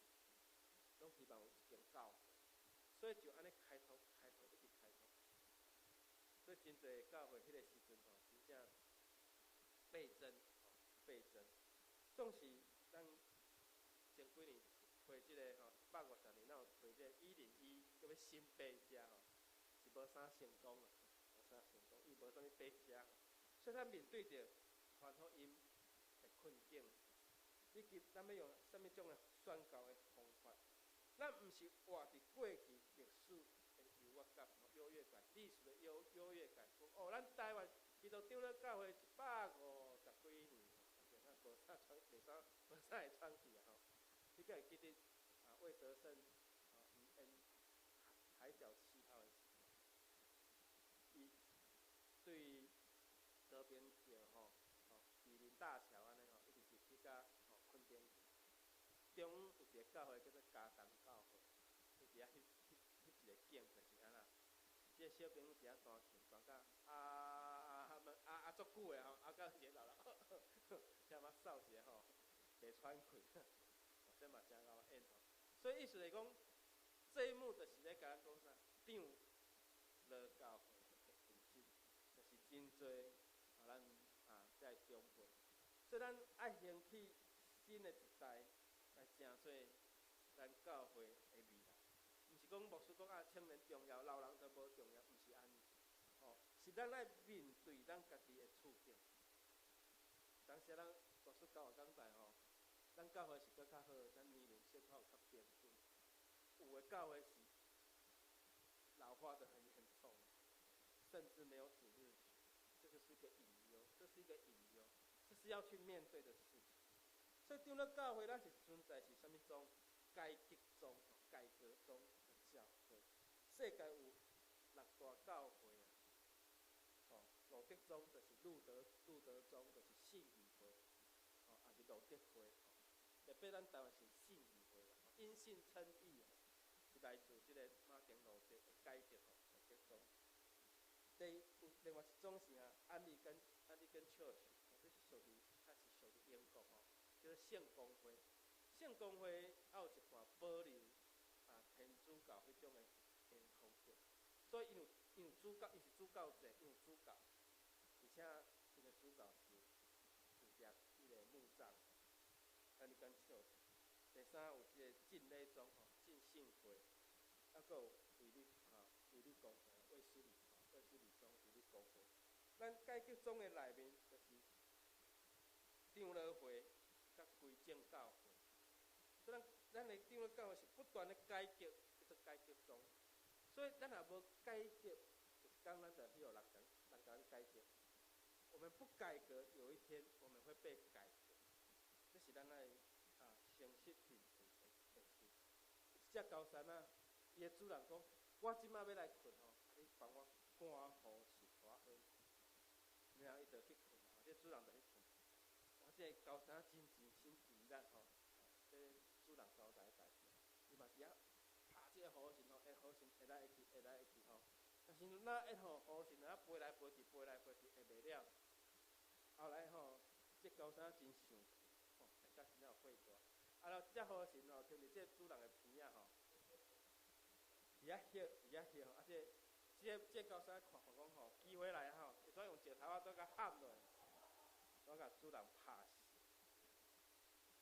攏希望有一間教會，所以就按呢開拓、開拓，一直開拓。所以真濟教會彼個時陣吼，真正倍增，吼倍增。總是咱前幾年推這个吼，150年，咱有推這个101，叫欲新白家吼，是無啥成功啊，無啥成功，伊無啥物白家。所以咱面對著傳福音的困境，以及咱欲用啥物種的宣教的方法，咱毋是活佇過去歷史的優越感，優越感，歷史的優優越感。哦，咱台灣基督長老教會150幾年，咱無啥喘，袂啥無啥會喘氣啊吼。你敢會記得啊？魏德聖啊，伊演海角七號的時陣，伊對和平橋吼，吼士林大橋按呢吼，一直入去到吼墾丁去。中有一个教會叫做嘉東教會，伊佇遐翕翕翕一個景，就是按怎？這個小朋友佇遐彈琴，彈甲啊啊啊啊啊足久的吼，啊到一個老人，遐嘛嗽一下吼，袂喘氣，這嘛誠𠢕演吼。所以意思來講，這一幕就是咧共咱講啥？長老教會的本質，就是真濟啊，咱啊遮的長輩，所以咱愛興起新的一代來成做咱教會的未來。毋是講牧師講啊，青年重要，老人就無重要，毋是按呢。吼，是咱愛面對咱家己的處境。當時咱牧師教我講台吼，咱教會是閣較好，咱年齡小可較平均。有的教會是老化得很嚴重，甚至沒有主日學，這個是一個隱憂，這是一個隱憂，這是要去面對的事情。所以長老教會，咱是存在是啥物宗？改革宗、改革宗的教會。世界有六大教會啊，哦，路德宗就是路德路德宗，就是信義會，哦，也是路德會，吼。特別咱台灣是信義會啦，因信稱義，是來自這個馬丁路德的改革吼，路德宗。第有另外一種是啊，安利根安利根 Church，這是屬於它是屬於英國吼，叫做聖公會。聖公會還有一半保留啊天主教彼種的的風格，所以伊有伊有主教，伊是主教制，伊有主教，而且𪜶的主教是負責彼個牧長。安利根 Church。第三有這個浸禮宗吼，浸信浸会，啊，阁有卫理啊，卫理公会、卫斯理吼，卫斯理宗、卫理公会。咱改革宗的内面就是长老会佮归正教会。所以咱的长老教会是不断的改革，叫做改革宗。所以咱若无改革，有一工咱就去予人共人共咱改革。我們不改革，有一天我們會被改革。這是咱愛誠實面對的現實。一隻高山啊，伊的主人講：我這擺欲來睏吼，你幫我趕雨神，予我好睏。然後伊就去睏吼，這主人就去睏。哇，這个高山真盡心盡力吼，這主人交代的代誌，伊嘛佇遐拍這个雨神吼，會雨神會來會去，會來會去吼。但是若會予雨神啊飛來飛去，飛來飛去，會袂了。後來吼，這高山真生氣，吼，會甲真正有火大。啊，了，這雨神吼，停佇這主人的鼻仔吼，佇遐歇，佇遐歇吼，啊，這高山看看講吼，機會來吼，會使用石頭仔都共撼落，煞共主人拍死。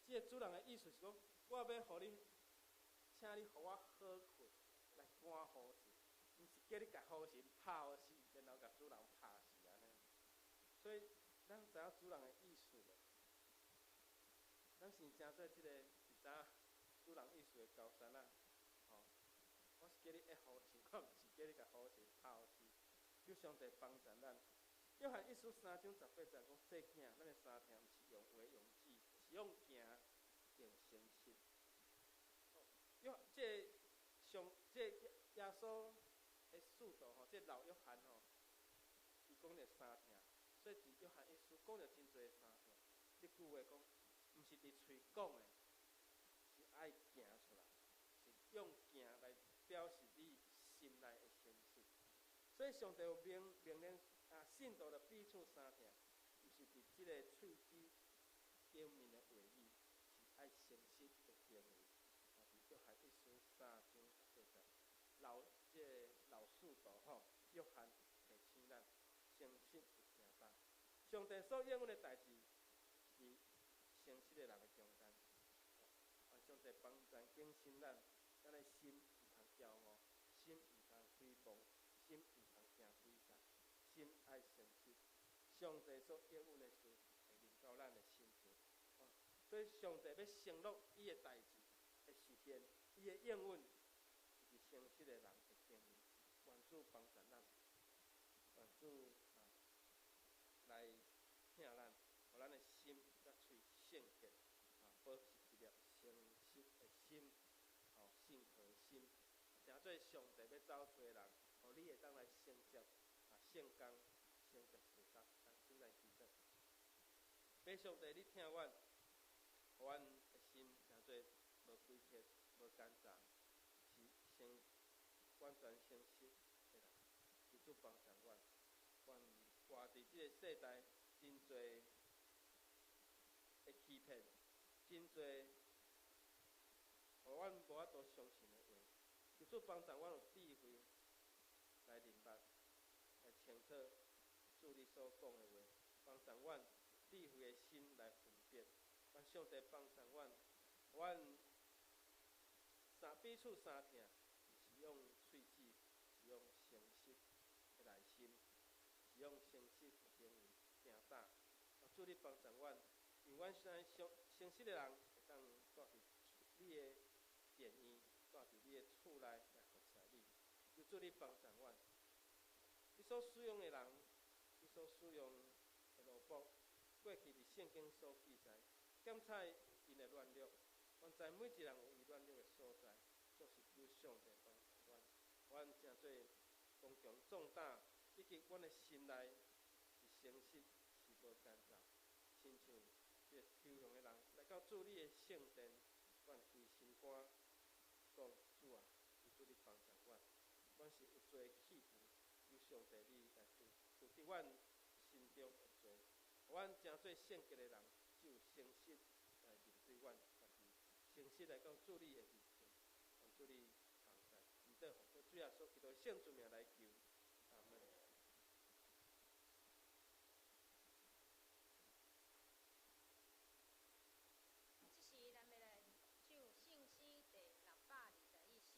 這个主人的意思是講，我欲予你，請你予我好睏，來趕雨神，毋是叫你共雨神拍予死，然後共主人拍死按呢。所以，咱知影主人的意思無？咱是誠做這个是知影主人意思的高山仔，吼！我是叫你壓雨神，我毋是叫你共雨神拍予死。求上帝幫助咱。約翰一書3章18節講：細囝，咱的相疼毋是用話用舌，是用行用誠實。約這個上這個耶穌的使徒吼，這個老約翰吼，伊講著相疼，所以佇約翰一書講著真濟相疼。這句話講，毋是佇喙講的，是愛行出來，是用行來表示你心內的誠實。所以上帝有命令啊，信徒著彼此相疼，毋是佇這个喙舌表面的話語，是愛誠實的行為。啊，佇約翰一書3章18節，老這个老使徒吼，約翰提醒咱誠實的行動。上帝所應允的代誌，佇誠實的人的中間。願上帝幫助更新咱，咱的心毋通驕傲，心毋通毀謗，心毋通行詭詐，心愛誠實。上帝所應允的事會臨到咱的身上。所以上帝欲承諾伊的代誌會實現，伊的應允是佇誠實的人的經驗。願主幫助咱，願主啊來疼咱，予咱的心佮喙聖潔，啊，保持一粒誠實的心，吼，信靠的心，成做上帝欲走出的人，予你會當來承接啊聖工，承接事工，咱先來祈禱。父上帝，你疼阮，予阮的心成做無詭譎、無奸詐，是誠完全誠實的人。求主幫助阮，阮活佇這個世代，真濟的欺騙，真濟予阮無法度相信的話。求主幫助阮有智慧來認捌、來清楚主你所講的話，幫助阮智慧的心來分別。願上帝幫助阮，阮相彼此相疼，毋是用喙舌，是用誠實的內心，是用誠實的行為行動。主你幫助阮，讓阮現在誠實的人會當住佇你的殿院，住佇你的厝內來服侍你。求主你幫助阮，你所使用的人，你所使用的奴僕，過去佇聖經所記載，檢查𪜶的軟弱，阮知每一個人有伊軟弱的所在，總是求上帝幫助阮，阮誠做剛強壯膽，以及阮的心內是誠實，是無奸詐，親像這個投降的人來到主你的聖殿，阮規心肝講主啊，求主你幫助阮，阮是有罪的器具，求上帝你來除除去阮心中的罪，阮誠做聖潔的人，只有誠實來面對阮家己，誠實來到主你的面前，願主你同在，祈禱奉靠主耶穌基督聖主名來求，阿門。這時，咱欲來唱聖詩第621首。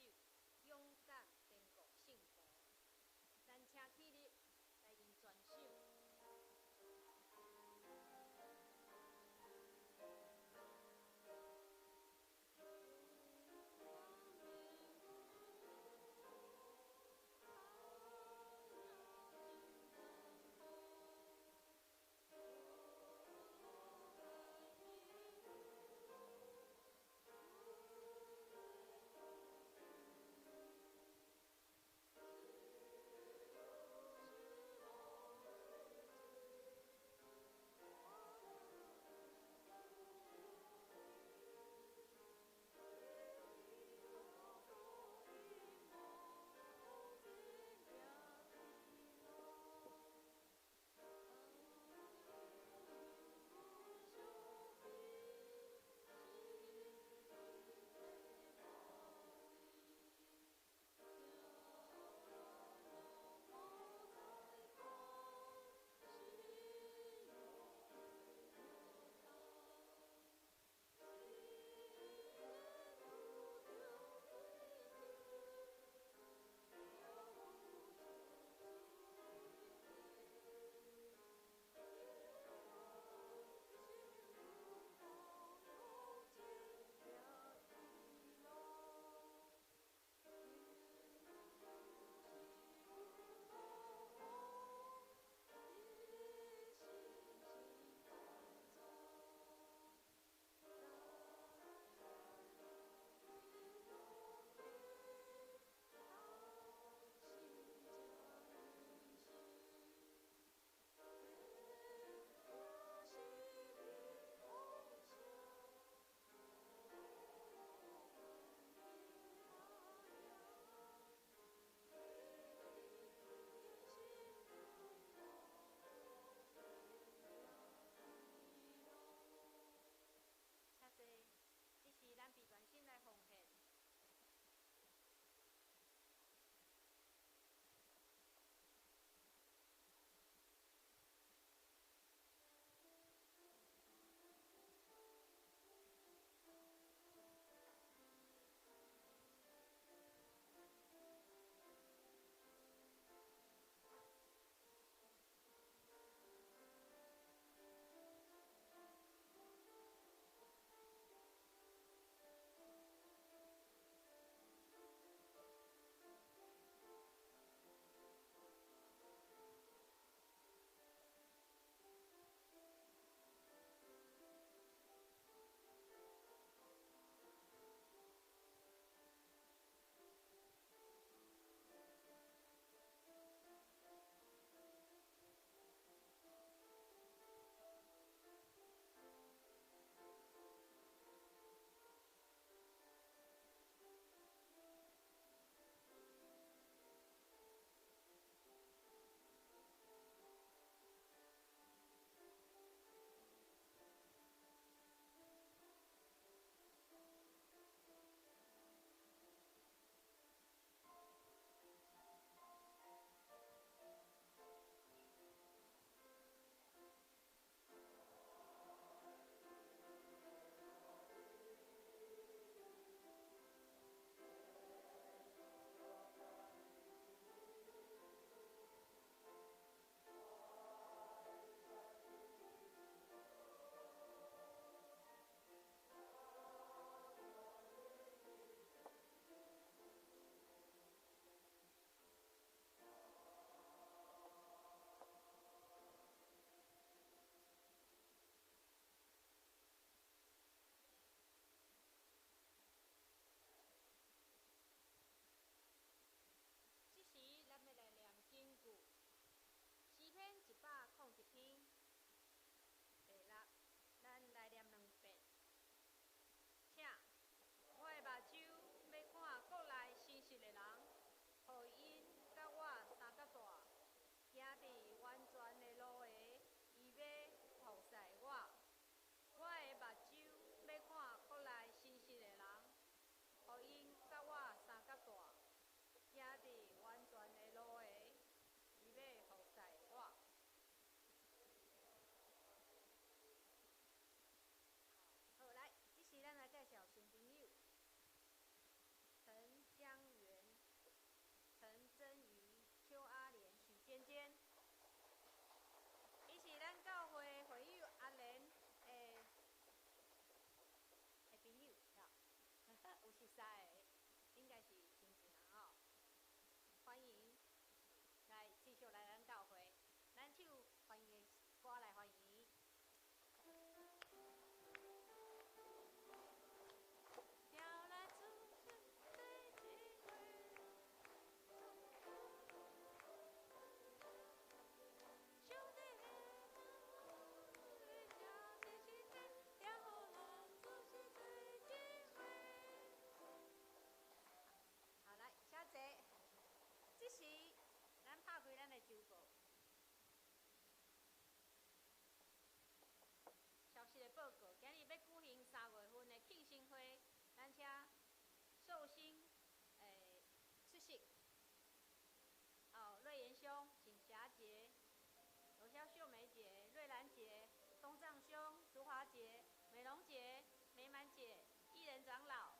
長老、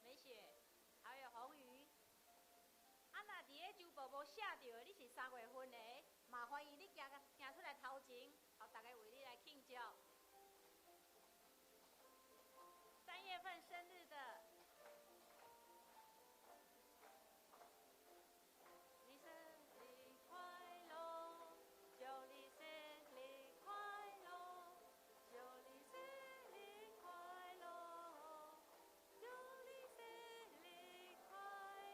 美雪，還有紅魚。啊，若佇咧周報無寫著的，你是3月份的，嘛歡迎你行行出來頭前，予大家為你來慶祝。3月份生日的，你生日快樂，祝你生日快樂，祝你生日快樂，祝你生日快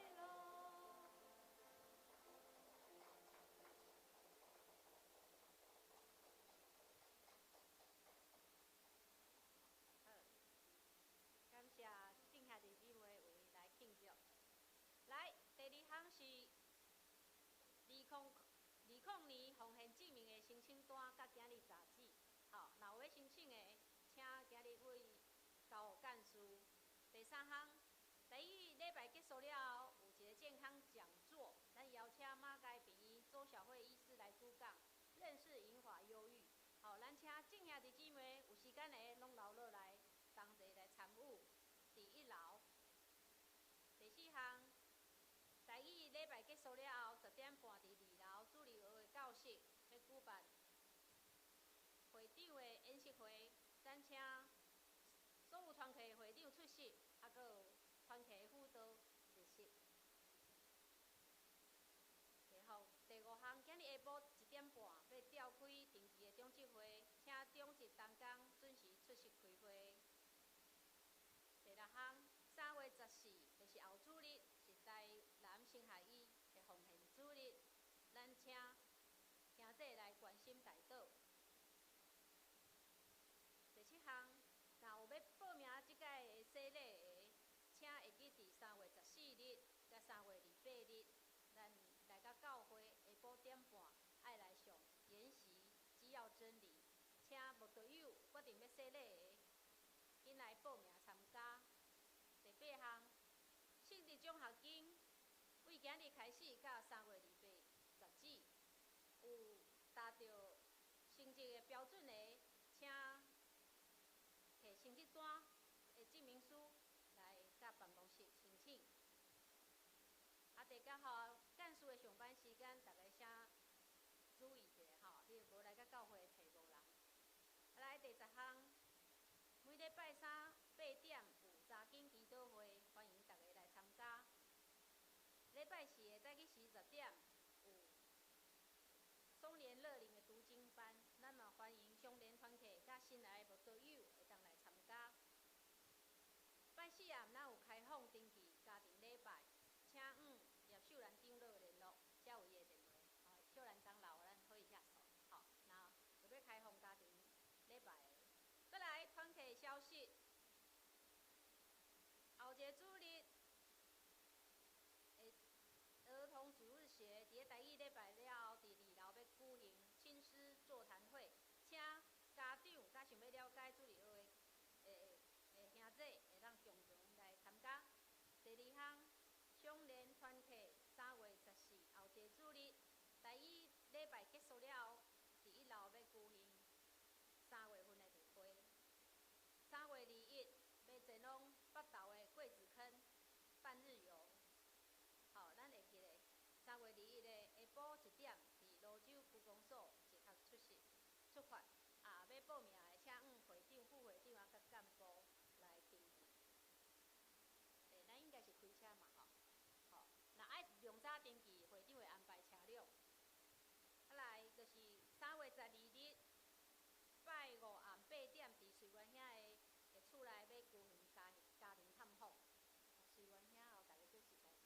樂。好，感謝眾兄弟姊妹為伊來慶祝。來，第二項是2020年奉獻證明的申請單佮今日雜誌。吼，若有欲申請的，請今日為交予幹事。第三項，第一禮拜結束了後，有一个健康講座，咱邀請馬偕病院周小慧醫師來主講，認識銀髮憂鬱。吼，咱請眾兄弟姊妹有時間的攏留落來，同齊來參與。佇1樓。第四項，台語禮拜結束了後，10點半佇2樓主日學的教室欲舉辦會長的演習會，咱請所有團契的會長出席，啊，閣有團契的輔導列席。然後第五項，今日下晡1點半欲召開定期的長執會，請長執同工準時出席開會。第六項，3月14，就是後主日，是台南神學院的奉獻主日，咱請兄弟來關心代禱。第七項，若有欲報名這屆的洗禮的，請會記佇3月14日佮3月28日，咱來到教會下晡點半，愛來上研習基要真理，請慕道友決定欲洗禮的，緊來報名參加。第八項，聖職獎學金為今日開始到3月28截止，有達到成績的標準的，請提成績單的證明書來佮辦公室申請。啊，第九項，幹事的上班時間，大家請注意一下吼，你無來到教會揣無人。啊，來第十項，每禮拜三8點有查經祈禱會，歡迎大家來參加。禮拜四的早起時10點有松年樂齡的讀經班，咱嘛歡迎相連團契佮新來的慕道友會當來參加。拜四暗咱有開放登記家庭禮拜，請與葉秀蘭長老聯絡，這有伊的電話。吼，秀蘭長老，咱揮一下手，吼，若有欲開放家庭禮拜的。閣來團契消息，後一个主日的兒童主日學，佇咧台語禮拜了後，佇2樓欲舉行親師座談會，請家長佮想欲了解主日學的兄弟會當共同來參加。第二項，相連團契3月14後一個主日，台語禮拜結束了後，佇1樓欲舉行3月份的例會。3月21欲前往北投的桂子坑半日遊。吼，咱會記得3月21的下晡1點，佇蘆洲區公所集合出席出發。啊，欲報名的，請與會長、副會長啊，佮幹部來登記。咱應該是開車嘛，吼，吼，若愛量早登記，會長會安排車輛。啊來，就是3月12日拜五暗8點，佇瑞元兄的厝內欲舉行家庭探訪。瑞元兄哦，大家做熟無？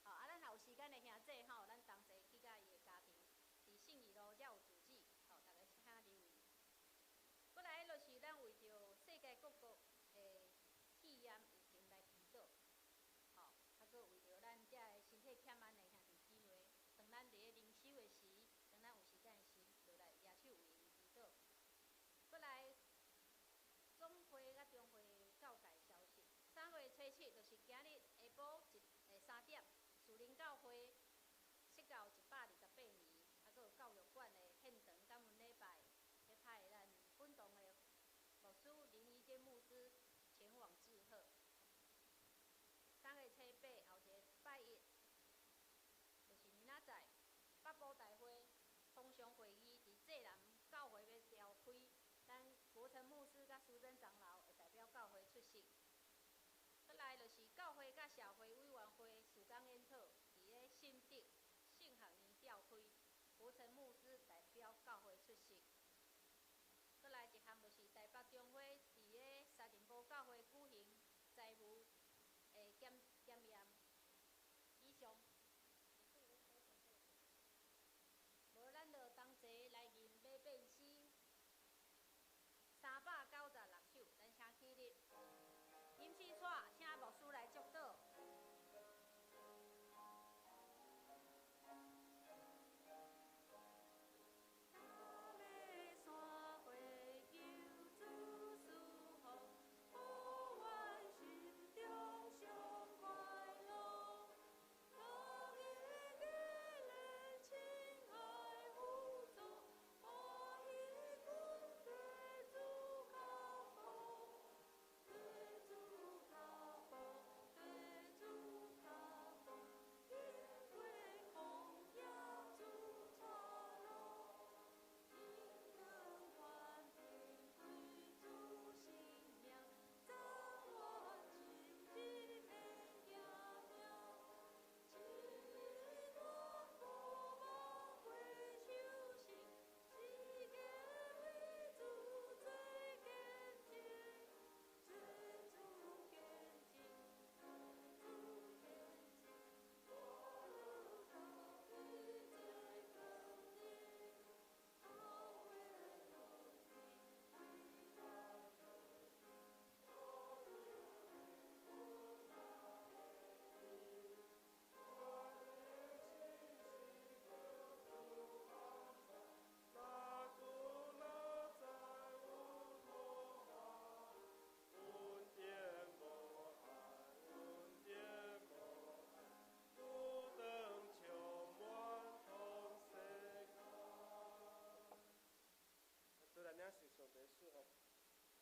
吼，啊，咱若有時間的兄弟吼，咱同齊去佮伊的家庭，佇信義路遮有住址，吼，大家請留意。閣來就是咱為著世界各國的肺炎疫情來祈禱，吼，啊，閣為著咱遮个身體欠安的兄弟姊妹，當咱佇咧靈修的時，當咱有時間的時，就來舉手為𪜶祈禱。閣來總會佮中會教界消息，3月初7就是今日下晡3點，樹林教會釋教128年，啊，閣有教育館的現場感恩禮拜，欲派咱本堂的牧師林怡堅牧師前往致賀。教會佮社會委員會事工研討，佇咧新竹聖學院召開，胡成牧師代表教會出席。閣來一項就是台北中會佇咧沙壬埔教會舉行財務的檢驗。以上。無咱就同齊來吟馬變詩396首，咱請起立。吟詩帶，請牧師來祝禱。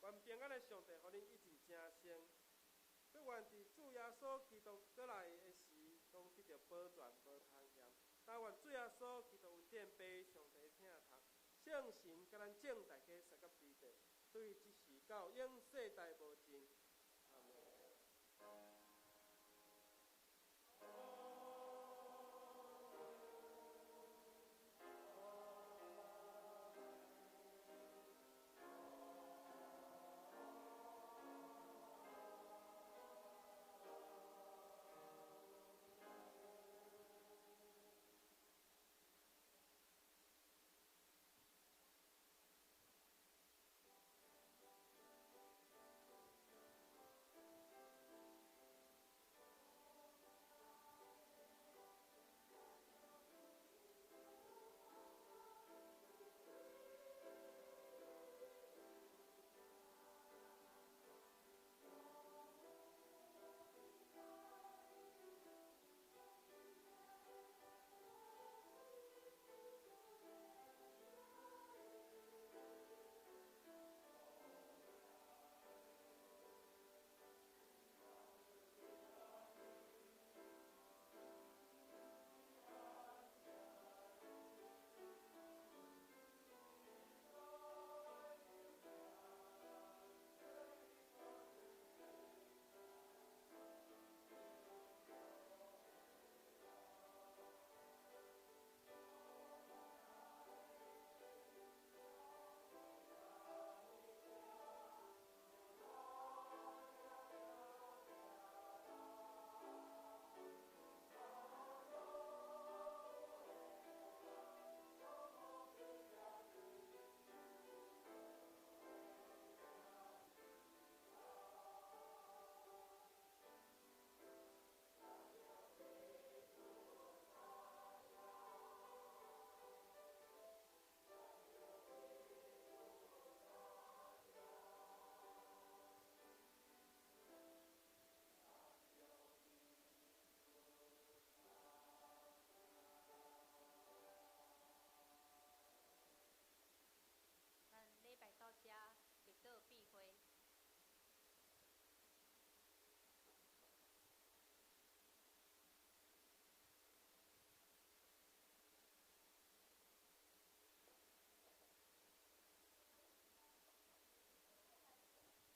願平安的上帝，予恁一直成聖，閣願佇主耶穌基督閣來的時，攏得著保全無通嫌。但願主耶穌基督恩典、父上帝疼痛、聖神佮咱眾大家相佮佇咧，對這時到永世代無盡。